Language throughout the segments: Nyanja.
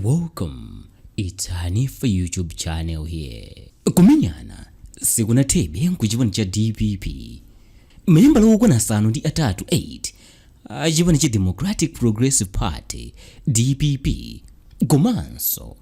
Welcome, it's Hanifa YouTube channel here. Kumenyana sikunathebe ku chipani cha DPP. Mamembala okwana 8, 8 a chipani cha Democratic Progressive Party, DPP, komanso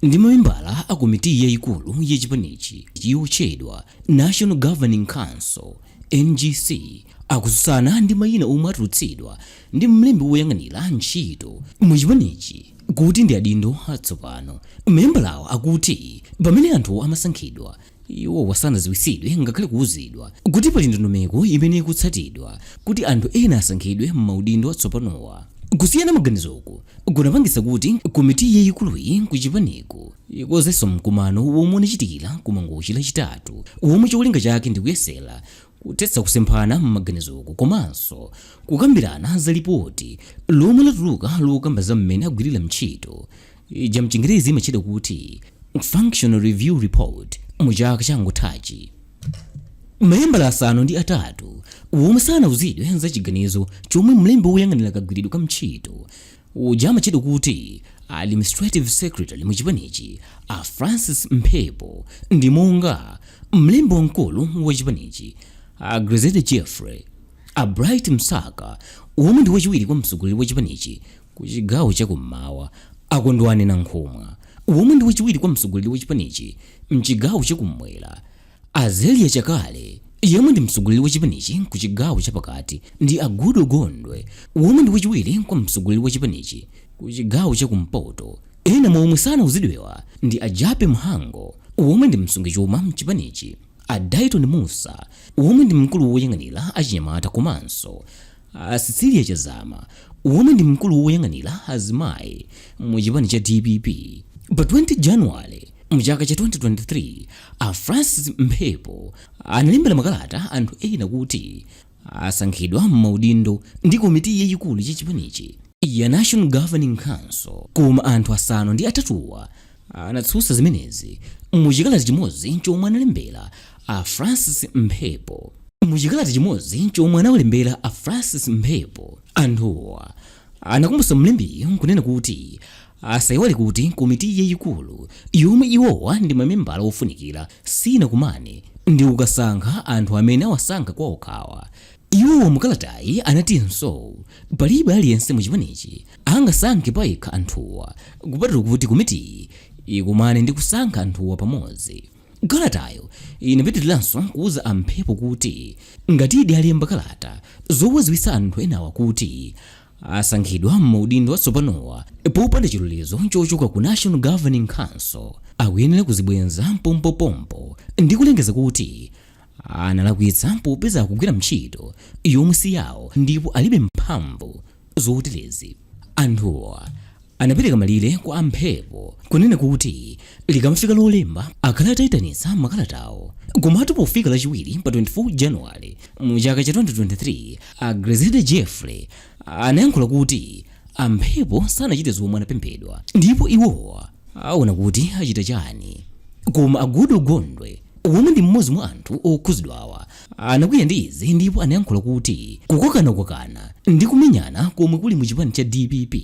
ndi mamembala a komiti yayikulu ya chipanichi yotchedwa National Governing Council, NGC, akutsutsana ndi mayina omwe atulutsidwa ndi mlembi woyang'anira ntchito mu chipanichi kuti ndi adindo atsopano. Mamembalawo akuti pamene anthu amasankhidwa, iwo sanadziwitsidwe ngakhale kuwuzidwa kuti pali ndondomeko imene ikutsatidwa kuti anthu ena asankhidwe m'maudindo atsopanowa. Kusiyana maganizoku kunapangitsa kuti komiti yayikuluyi kuchipaniku ikonzenso mkumano womwe unachitikira ku Mangochi Lachitatu, womwe cholinga chake ndi kuyesera kuthetsa kusemphana m'maganizoku komanso kukambirana za lipoti lomwe latuluka lokamba za mmene agwirira ntchito, ija mchingerezi imatchedwa kuti Functional Review Report, mu chaka changothachi. Mamembala 8 womwe sanauzidwe za chiganizo chomwe mlembi woyang'anira kagwiridwe ka ntchito, uja amatchedwa kuti administrative secretary mu chipanichi, a Francis Mphepo, ndi monga mlembi wamkulu wa chipanichi a Grezelder Jeffrey, a Bright Msaka womwe ndi wachiwiri kwa mtsogoleri wa chipanichi ku chigawo chakummawa, a Kondwani Nankhumwa womwe ndi wachiwiri kwa mtsogoleri wa chipanichi mchigawo chakummwera, a Zelia Chakale yemwe ndi mtsogoleri wa chipanichi ku chigawo chapakati, ndi a Goodall Gondwe womwe ndi wachiwiri kwa mtsogoleri wa chipanichi ku chigawo chakumpoto. Ena mwa omwe sanauzidwewa ndi a Jappie Mhango womwe ndi msungichuma mchipanichi, a Dayton Mussa womwe ndi mkulu woyang'anira achinyamata, komanso a Cecilia Chazama womwe ndi mkulu woyang'anira azimayi mu chipani cha DPP. Pa 20 Januwale mchaka cha 2023, a Francis Mphepo analembera makalata anthu ena kuti asankhidwa m'maudindo ndi komiti yayikulu ya chipanichi ya National Governing Council, koma anthu 8wa anatsutsa zimenezi muchikalata chimodzi chomwe analembera a Francis Mphepo. Muchikalata chimodzi chomwe anawalembera a Francis Mphepo, anthuwa anakumbutsa mlembiyo kunena kuti asayiwale kuti komiti yayikulu yomwe iwowa ndi mamembala ofunikira sinakumane ndi kukasankha anthu amene awasankha kwa okhawa. Iwowa mukalatayi anatinso palibe aliyense muchipanichi angasankhe payekha anthuwa kupatula kuti komitiyi ikumane ndi kusankha anthuwa pamodzi. Kalatayo inapitiriranso kuuza a Mphepo kuti ngatidi alemba kalata zowadziwitsa anthu enawa kuti asankhidwa m'maudindo atsopanowa popanda chilolezo chochoka ku National Governing Council, akuyenera kuzibwenza pompopompo ndi kulengeza kuti analakwitsa, popeza akugwira ntchito yomwe si yawo ndipo alibe mphamvu zoterezi. Anthuwa anapereka malire kwa a Mphepo kunena kuti likamafika Lolemba akhala atayitanitsa makalatawo. Komatu pofika Lachiwiri pa 24 Januwale mu chaka cha 2023, a Grezelder Jeffrey anayankhula kuti a Mphepo sanachite zomwe anapemphedwa ndipo iwowa aona kuti achita chani. Koma a Goodall Gondwe womwe ndi mmodzi mwa anthu okhuzidwawa anakwiya ndi izi ndipo anayankhula kuti kukokanakokana ndi kumenyana komwe kuli mu chipani cha DPP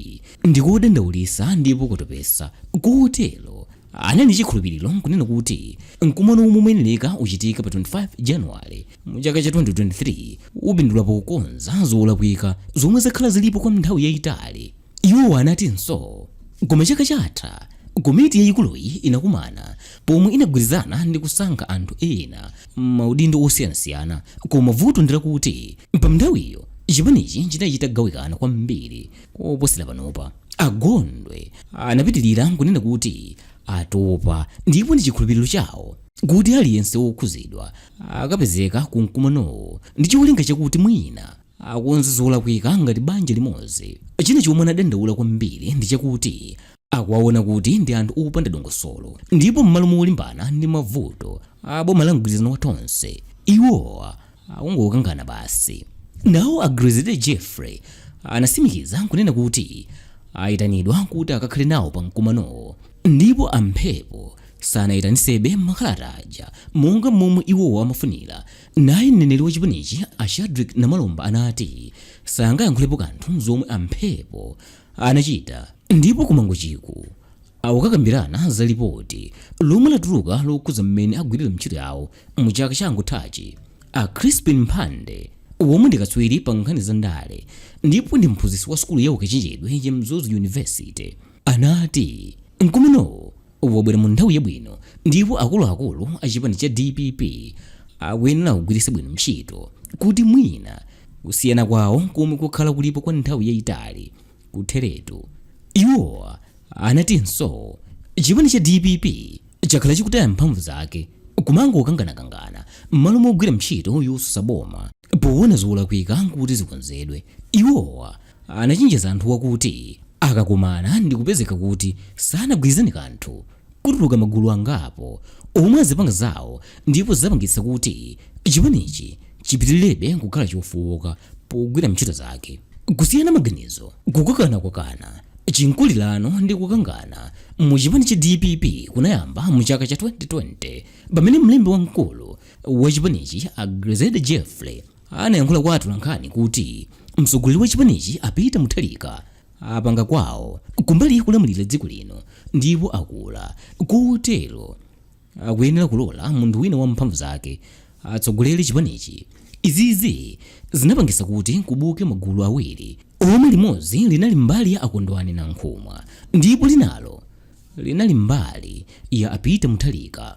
ndikodandaulitsa ndipo kutopetsa, kotero anali ndi chikhulupiriro nkunena kuti mkumano omwe umayenereka uchitika pa 25 Januwale mu chaka cha 2023 upindula pokonza zolakwika zomwe zakhala zilipo kwa nthawi yayitali. Iwo anatinso koma chaka chatha komiti yayikuluyi inakumana pomwe inagwirizana ndi kusankha anthu ena m'maudindo osiyanasiyana, koma vuto ndi lakuti pa nthawiyo chipanichi chinali chitagawikana kwambiri koposera panopa. A Gondwe anapitilira kunena kuti atopa ndipo ndi chikhulupiriro chawo kuti aliyense wokhuzidwa akapezeka ku mkumanowo ndi cholinga chakuti mwina akonze zolakwika ngati banja limodzi. China chomwe anadandaula kwambiri ndi chakuti akuwaona kuti ndi anthu opanda dongosolo ndipo m'malo molimbana ndi mavuto a boma la mgwirizano wa Tonse, iwowa akungokangana basi. Nawo a Grezelder Jeffrey anatsimikiza kunena kuti ayitanidwa kuti akakhale nawo pa mkumanowo ndipo a Mphepo sanayitanisebe makalata aja monga momwe iwowa amafunira. Naye mneneri wa chipanichi a Shadric Namalomba anati sangayankhulepo kanthu zomwe a Mphepo anachita ndipo ku Mangochiku Akukakambirana za lipoti lomwe latuluka lokhudza mmene agwirira ntchito yawo mu chaka changothachi, a Crispin Mphande, womwe ndi katswiri pa nkhani za ndale ndipo ndi mphunzitsi wa sukulu ya ukachenjedwe ya Mzuzu University, anati mkumanowo wabwera mu nthawi yabwino ndipo akuluakulu a chipani cha DPP akuyenera kugwiritsa bwino ntchito kuti mwina kusiyana kwawo komwe kukhala kulipo kwa nthawi yayitali kutheretu. Iwowa anatinso chipani cha DPP chakhala chikutaya mphamvu zake kumangokanganakangana m'malo mogwira ntchito yosusa boma poona zolakwika kuti zikonzedwe. Iwowa anachenjeza anthuwa kuti akakumana ndi kupezeka kuti sanagwirizane kanthu, kutuluka magulu angapo omwe azipanga zawo ndipo zapangitsa kuti chipanichi chipitirebe kukhala chofowoka pogwira ntchito zake. Kusiyana maganizo, kukakanakakana, chinkulirano ndi kukangana mu chipani cha DPP kunayamba mu chaka cha 2020 pamene mlembi wamkulu wa chipanichi a Grezelder Jeffrey anayankhula kwa atolankhani kuti mtsogoleri wa chipanichi a Peter Mutharika apanga kwawo kumbali kulamulira dziko lino ndipo akula, kotero akuyenera kulola munthu wina wa mphamvu zake atsogolere chipanichi. Izizi zinapangitsa kuti kubuke magulu awiri omwe limodzi linali mbali ya a Kondwani Nankhumwa ndipo linalo linali mbali ya a Peter Mutharika.